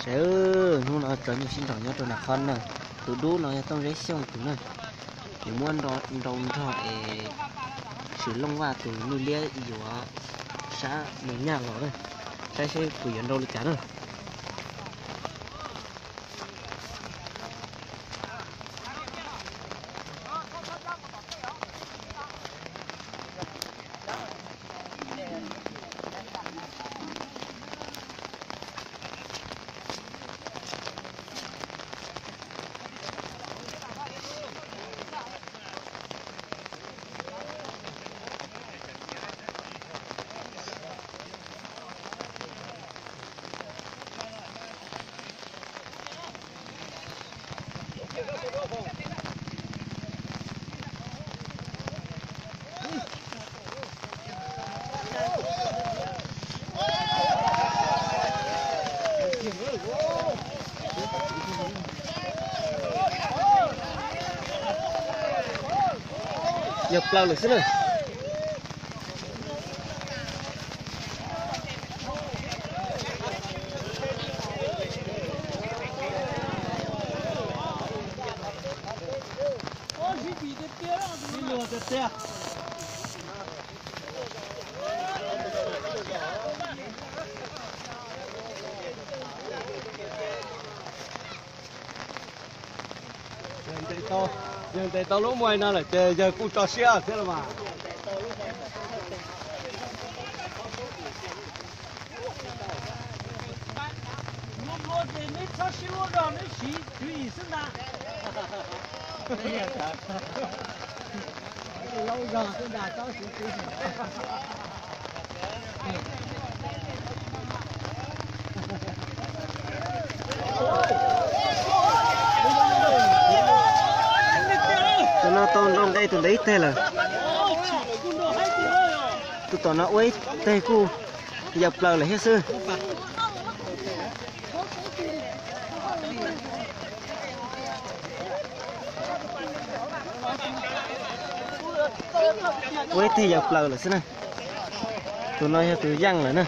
Hnub no tso nyuj sib nraus nyob rau nram qhov no. Tus dub no yog Tooj Zeb Xyooj tus na. Nws muab nrau nrog es Swm Looj Vaj tus nwj liab yuav sab mus nyaj los na. Saib seb puas yuav nrau li cas na. Yog plaws lawm xwb na. Yawg ntes tau lub muaj no lawm ces yawg kuj tso siab thiab los mas. Neb txhob sib ua zog, neb siv tswv yim xwb ntag. Tus no tau nrau nqe tus ntawd ib teg lawm. Tus tom no ua ib teg kuj yawm plaws lawm thiab xwb. Ua ib teg yawm plaws lawm xwb na. Tus no yog tus yeej lawm na.